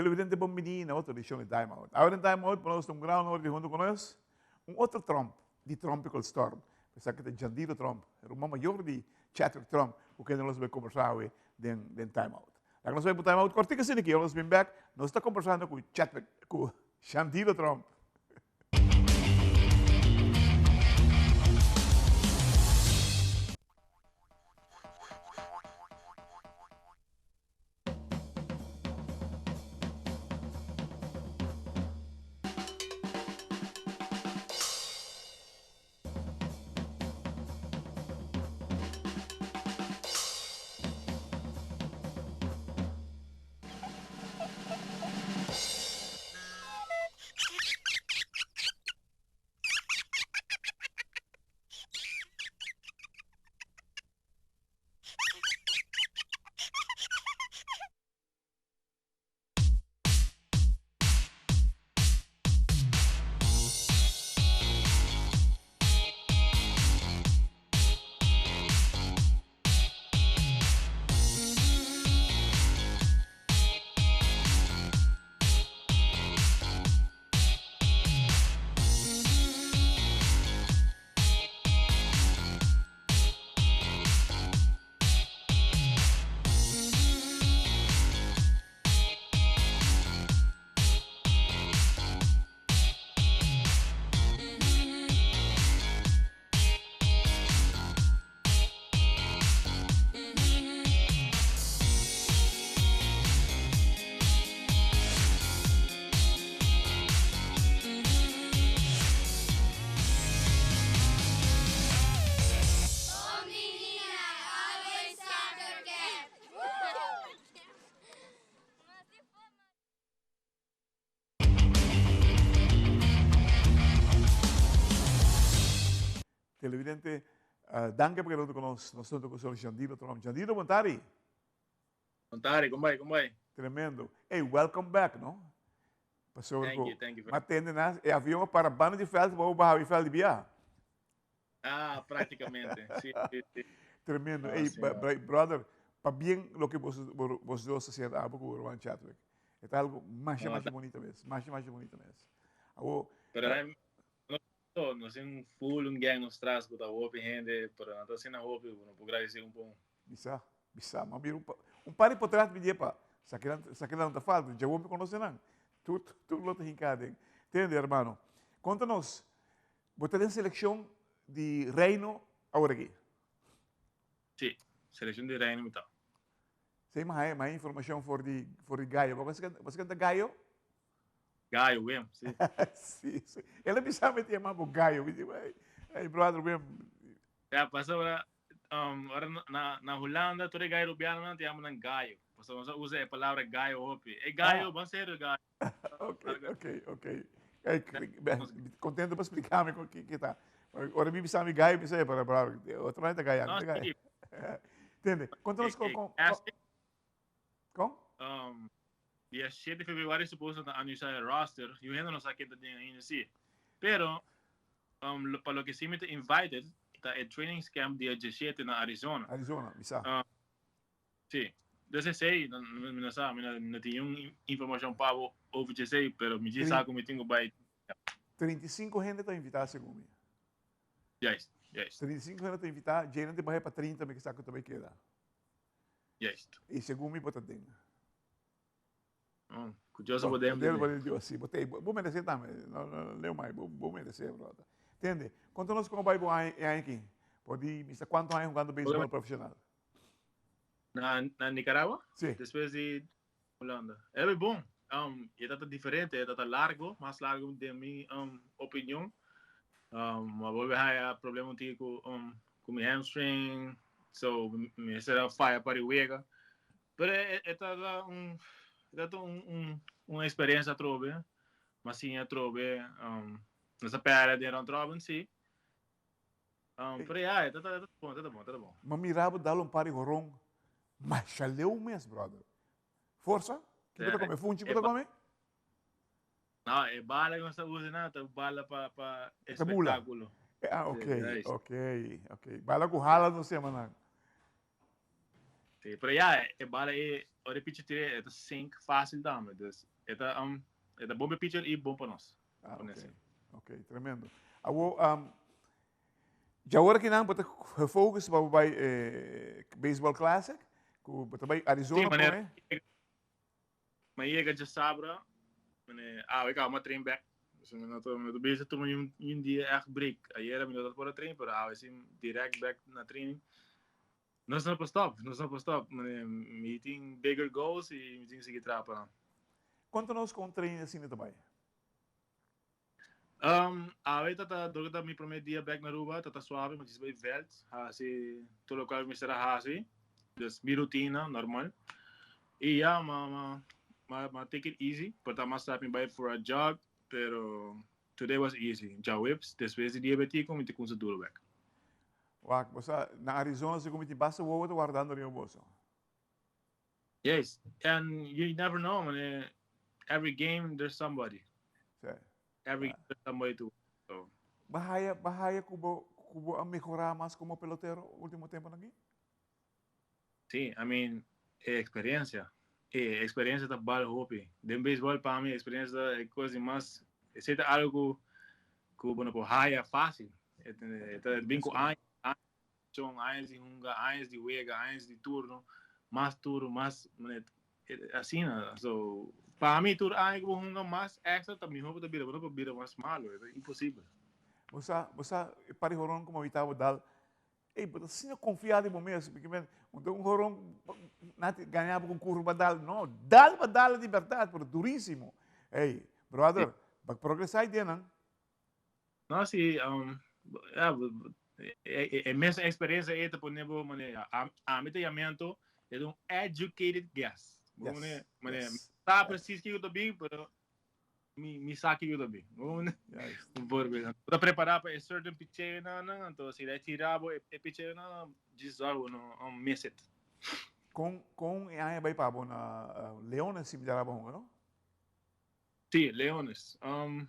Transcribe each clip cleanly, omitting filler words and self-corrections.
Televidente bon bini na otro edicion di Time Out. Awe den Time Out pa nos ta un gran honor di hunto cu nos un otro Trump di Trumpical Storm. Esaki ta Jandino Trump, e ruman mayor di Chadwick Trump cu kende nos bai combersa awe den den Time Out. Laga nos bai pa Time Out cortico asina aki, ora nos bin bek nos ta combersando cu Chadwick cu Jandino Trump. Televidente, danki pa keda hunto ku nos. Nos ta hunto ku señor Jandino Tromp. Jandino, bon tardi. Bon tardi, kon bai, kon bai? Tremendo. Ey, welcome back, no? Pasobra Thank ku you, thank you. m'a tende na e avion a para banda di veld pa bo baha e veld di bia. Ah, prácticamente. Sí, sí, sí. Tremendo. Ah, Ey, sí, no. brother, pa bien loke boso, boso dos ta haciendo abo ku Rowan Chadwick. E ta algo masha, No, masha ta- bonito mes. Masha, masha bonito mes. Awo, Pero eh, no, no, nos tin full un gang nos tras ku ta hopi hende, pero no ta asina hopi, ku no por gradisí un pon. Bisa, bisa. Ma mira un, un par di potret mi die pa. Sakinan, sakinan no ta falta. Dja bo mi konosenan. Tur, tur lo ta hinká den. Tende, hermano. Konta nos, Bo ta den selekshon di Reino awor aki? Sí, selekshon di Reino mi ta. Sei mi haña mi informashon for di for di Gayo. Bo a kanta Gayo? Gayo, Wim, sí. Sí, sí. El a bisa mi te yama bo Gayo. Mi di, hey, brother Wim. Ya, pasobra ora na na Hulanda tur e gayo rubianonan ta yama nan Gayo. Pasobra nos a usa e palabra Gayo hopi. E Gayo, ban serio Gayo. Ok, ok, ok. Ey, contento pa explicarme con ki ta. Ora mi bisa mi gai, mi sa para para otro ta gai, No, gai. sí. Tende, contanos con con con Dia 7 de februari suposo ta anunciar el roster. Yu hende no sa ken ta den ainda sí. Pero lo, pa loke sí mi ta invited ta e training camp dia 17 na Arizona. Arizona, mi sa. Sí. Des esei, mi no sa, mi no tin niun informashon pa bo over djesei, pero mi dje sa ku mi tin ku bai. 35 hende ta invitá segun mi. Juist, juist. 35 hende ta invitá, djei nan ta bai pa 30 mi ke sa ku ta bai keda. Juist. I segun mi bo ta den. Oh, ku Dios a bo den. Bo den Dios, sí. Bo te, bo meresé tambe. No, no, leu mai, bo, bo meresé, brother. Tende, konta nos komo bai bo aña, e aña aki. Por di, mi sa kuantu aña hungando beisbòl profeshonal. Na, na Nicaragua? Sí. Despues di Hulanda. E bai bon. Um, e tata diferente, e tata largo, mas largo den mi um, opinion. Um, ma volve haya problema un tiki ku, um, ku mi hamstring, so mi mester a faya pa di wega. Pero e, e tata un, e tata un, un, un experiencia atrobe, ma siña atrobe, um, nos a perde den round robin, sí. Um, pero ya, ta ta bon, ta bon, ta bon. Ma mira bo dal un par di horon masha leu mes, brother. Forsa? Ki bo ta come? Funchi bo ta come? No, e bala ku nos ta usa na ta bala pa pa espectáculo. Ah, ok, ok, ok. Bala ku hala nos yama nan. Sí, pero ya, e bala e, ora e pitcher tira, e ta sink fácil tambe. Dus, e ta, um, e ta bon pa e pitcher i bon pa nos. Ah, ok. Ok, tremendo. Awo, um, djawor akinan bo ta gefocus pa bo bai eh, Baseball Classic, ku bo ta bai Arizona Sí, manera, prome. Ma yega djasabra, mane awe kaba mi a train bek. So mi no ta mi no ta bisa tuma un un dia ègt break. Ayera mi no ta por a train, pero awe si direct bek na training. Nos no por stop, nos no por stop. Mane mi tin bigger goals i mi tin ku sigui traha pa nan. Konta nos kon train asina ta bai. Awe ta ta dor ku ta mi prome dia bek na Aruba, ta ta suave, mi djis bai veld hasi tur lokual mi mester a hasi. Dus mi rutina normal. I ya ma ma ma ma take it easy, por ta mas tarde mi bai for a jog, pero today was easy. Djaweps despues di dia betico mi ta kumsa duro bek. Wak, bo sa na Arizona si ku mi tin basta wowo ta wardando riba boso. Yes, and you never know, man. Every game there's somebody. Sí. Every game there's somebody to so. Bo haya, bo haya ku bo, ku bo a mehorá mas komo pelotero último temponan aki? Sí, I mean, e experiencia. E experiencia ta bal hopi. Den baseball pa mi experiencia ta e kos di mas, esei ta algo ku ku bo no por haya fácil. E ta bin ku aña, Son añas di hunga, añas di wega, añas di turno, mas turno, mas asina. So, pa mi tur aña ku bo hunga mas extra ta mihó ku ta bira, bo no por bira mas malo, e ta imposibel. Bo sa, bo sa e par di horon ku mawita bo dal, ey, bo ta asina konfia di bo mes, porque men, un ta un horon nati gaña bo ku un kurva dal, no, dal pa dal di bèrdat, pero durísimo. Ey, brother, bo a progresá ei den nan. No, si, um, ja, e, e mes experiencia e te pone bo manera. A, a mi te llamento es un educated guess. Bo Yes, mane, mane, yes. sa precies kiko ta bin, pero mi, mi sa kiko ta bin. Bo mane, Juist. bijvoorbeeld. Bo ta prepara pa e certain picheo na nan, anto si dai tira bo e, e picheo na nan, just zorg bo no um, miss it. Kon, kon e aña bai pa bo na uh, Leones si mi ta raba hunga, no? Sí, Leones. Um,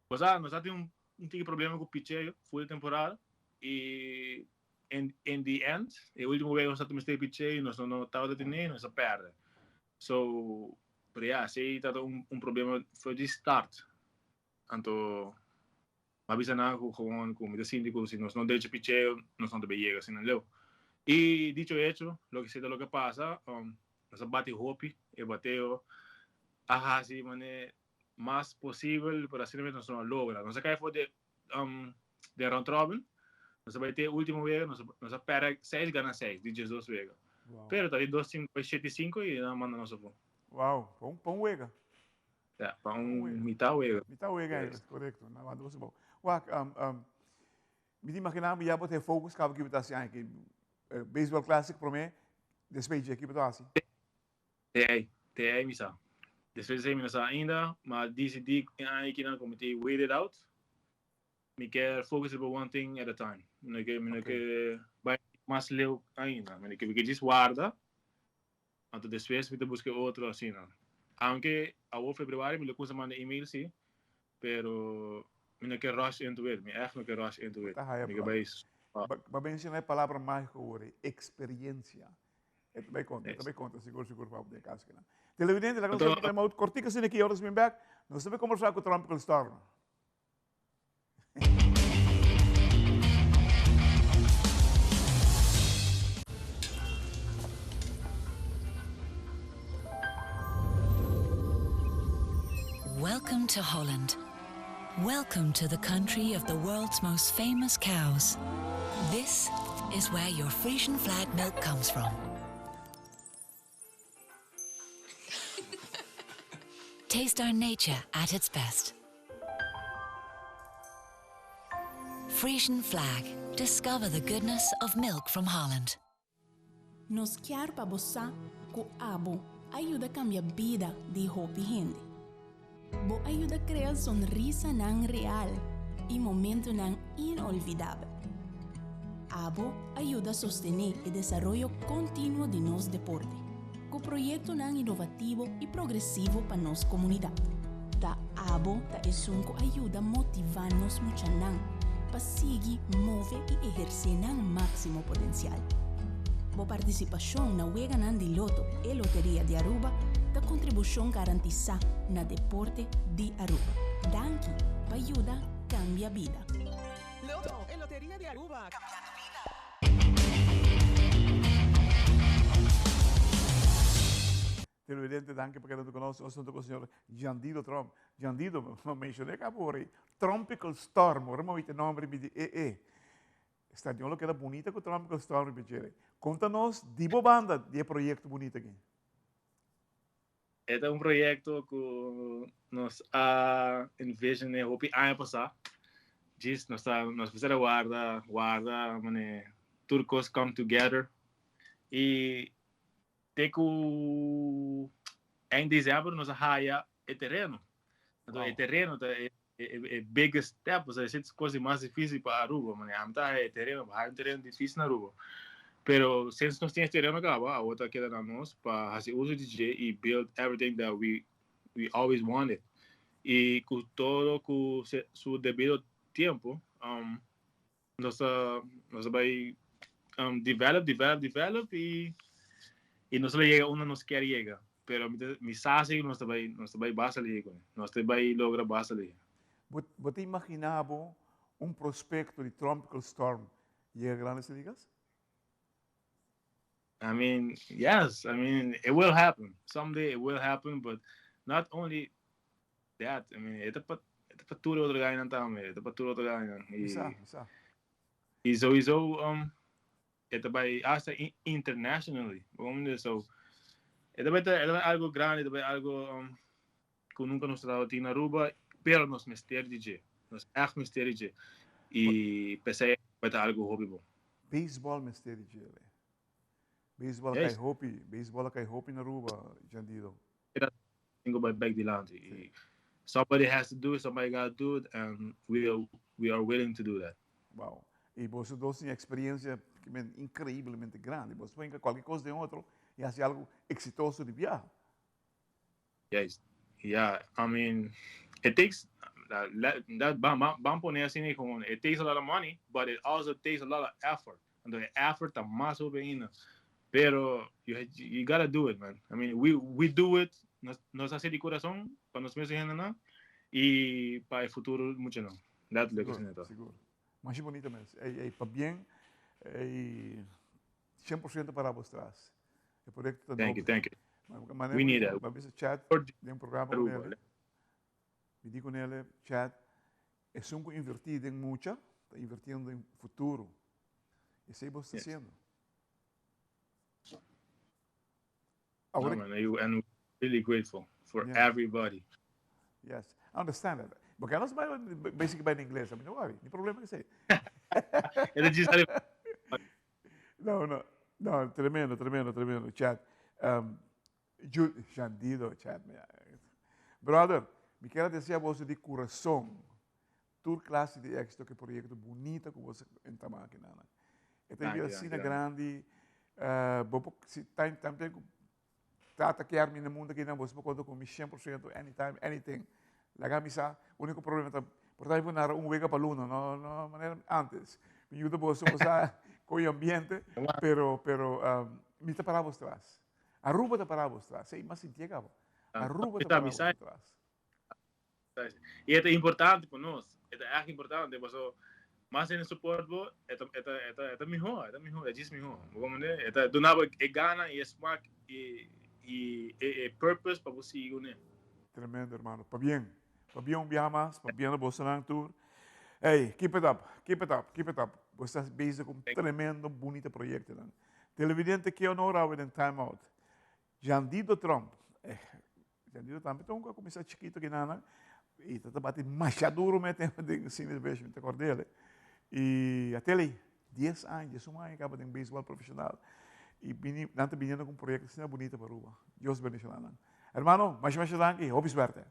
bo sa, nos a tin un, un tiki problema ku picheo full temporada i in, in the end, e último wega nos a mester picheo i nos no, no tabata tene, nos a perde. So, pero ya, esei tabata un, un problema for di start. Anto, m'a bisa nan ku gewoon ku mi ta sinti ku si nos no drecha picheo, nos no ta bay yega asina leu. I dicho hecho, loke si ta loke pasa, um, nos a bati hopi, e bateo a hasi mane mas posibel, pero asina mes nos no a logra. Nos a kai for di um, den round robin, nos a bai te ultimo wega, nos a, nos a perde seis gana seis, di 12 wega. Wow. Pero ta di dos team bai shete cinco i nan a manda nos afo. Wow, pa un, pa un wega. Ja, pa un mitad wega. Mitad wega, yes. Correcto. Na wanda boso bou. Wak, um, um, mi te imagina mi ya bo te focus kaba ki bota hasi ki eh, baseball classic prome, después je ki bota hasi. Te ei, te ei mi sa. Después de mi no sa ainda, ma decidí en ki nan como te wait it out. Mi kier focus riba one thing at a time. Mi no ke, mi no ke bai mas leu ainda. Mi no ke, mi ke just warda. Anto despues mi ta buska e otro asina. Aunke awor februari mi lo cuminsa manda email si, pero mi no ke rush into it. Mi echt no ke rush into it. Ta haya Mi ke bai Ba menciona e palabra magico awor ei, experiencia. E ta bai conta, e ta bai conta sigur sigur pa den caso kinan. Televidente, laga nos Anto ta time out cortico asina aki, ora nos bin back, nos ta bai conversa cu Tropical Storm. Welcome to Holland. Welcome to the country of the world's most famous cows. This is where your Frisian flag milk comes from. Taste our nature at its best. Frisian Flag. Discover the goodness of milk from Holland. Nos kier pa bo sa ku abo a yuda kambia bida di hopi hende. Bo a yuda krea sonrisanan real i momentunan inolvidabel. Abo a yuda sostené e desaroyo kontinuo di nos deporte, ku proyektonan inovativo i progresivo pa nos komunidat. Ta abo ta esun ku a yuda motivá nos muchanan pa sigui move i ehersé nan máksimo potensial. Bo partisipashon na weganan di Lotto e Loteria di Aruba ta kontribushon garantisá na deporte di Aruba. Danki pa yuda kambia bida. Lotto e Loteria di Aruba, kambiando bida. Televidente, danki pa keda huntu ku nos. Nos huntu ku señor Giandido Tromp. Giandido, mi menshoné kaba ora ei, Trompical Storm, ora mi oí e nomber mi di e e. Stadion lo keda bunita ku Tropical Storm riba djere. Konta nos di bo banda di e proyekto bunita aki. E ta un proyekto ku nos a envisioné hopi aña pasá. Djis nos ta nos mester a warda, warda mane tur kos come together. I te ku eind desèmber nos a haya e tereno. Anto e tereno ta e e biggest step, o sea, ese kos di mas difícil pa Aruba, mane ami ta haya e tereno, haya un tereno difícil na Aruba. Pero since nos tin e tereno kaba, awor ta keda na nos pa hasi uso di dje i build everything that we we always wanted. I ku todo ku su debido tiempo, um, nos ta nos ta bai um, develop, develop, develop y y nos ta yega unda nos kier yega. Pero mi, ta, mi sa si nos ta bai nos ta bai basta lihe con Nos ta bai logra basta lihe. Bo, bo ta imagina bo un prospecto di Tropical Storm yega Grandes Ligas? I mean, yes, I mean, it will happen. Someday it will happen, but not only that, I mean, e ta pa, e ta pa tur otro gainan tambe, e ta pa tur otro gainan. I, Isa, isa. I sowieso, um, e ta bai hasta internationally. So, e ta bai, e ta bai algo grande, e ta bai algo um, ku nunka nos tabata tin na Aruba, pero nos mester di dje. Nos echt mester di dje. I p'esei bai ta algo hopi bon. Baseball mester di dje, le. Baseball a kai hopi, baseball a kai hopi na Aruba, Jandido. Tin ku bai bek dilanti. I somebody has to do it, somebody gotta do it, and we are, we are willing to do that. Wow. I boso dos tin experiencia increiblemente grandi. Boso por hinka cualkier cos den otro i haci algo exitoso di biaha. Juist. Ja, I mean, it takes, dat, ban, ban, ban pone asina gewoon, it takes a lot of money, but it also takes a lot of effort. Anto e effort ta mas hopi ainda. Pero you, you gotta do it, man. I mean, we, we do it, nos, nos haci di corazon, pa nos mes hendenan, y pa e futuro muchanan. Letterlijk asina ta. Sigur. Masha bonito mes. Ey, ey, pabien, ey, 100% para bos tras. E proyecto ta Thank you, thank you. We need that. Ma bisa Chad den programa con ele. Mi di con ele, Chad, esun cu inverti den mucha, ta invertiendo den futuro. Esey bos ta haciendo. Awor, no, man, and we're really grateful for yeah. everybody. Yes, I understand that. Porque nos bai basically bai in inglés, I mean, no worry, ni problema que sei. No, no, no, tremendo, tremendo, tremendo, Chad. Um, Jandido, Chad. Brother, mi quiero desear vos de corazón tur clase di éxito ku e proyecto bunita ku boso entama aki nan. E ta bira asina grandi, bo por si time tambe ku tata kier mi na mundo aki nan boso por konta ku mi 100% anytime, anything. Laga mi sa, úniko problema ta por ta mi por nara un wega pa luna, no no manera antes. Mi yuda boso bo sa kon e ambiente, pero pero mi ta para bos tras. Aruba ta para bos tras, ei mas sintié kaba. Aruba ta para bos tras. Y e ta importante pa nos, e ta echt importante, paso mas hende support bo, e ta, e ta, e ta, e ta miho, e ta miho, e djis miho. Bo comprende? E ta duna bo e gana y e smak y, y e, e purpose pa bo sigui kuné. Tremendo hermano. Pabien. Pabien un biaha mas. Pabien na bosonan tur. Hey, keep it up. Keep it up. Keep it up. Bo sta bezig ku un tremendo bunita proyectonan. Televidente, ke honor awe den Time Out. Jandido Tromp. Eh, Jandido tambe ta un ku a kuminsá chikito kinanan i ta ta bati masha duru me tempu den senior division, mi ta kòrda el. I a tele dies aña, diesun aña kaba den beisbòl profeshonal i bini, nan ta biniendo ku un proyekto asina bunita pa Aruba. Dios bendishoná nan. Hermano, masha masha danki, hopi suerte.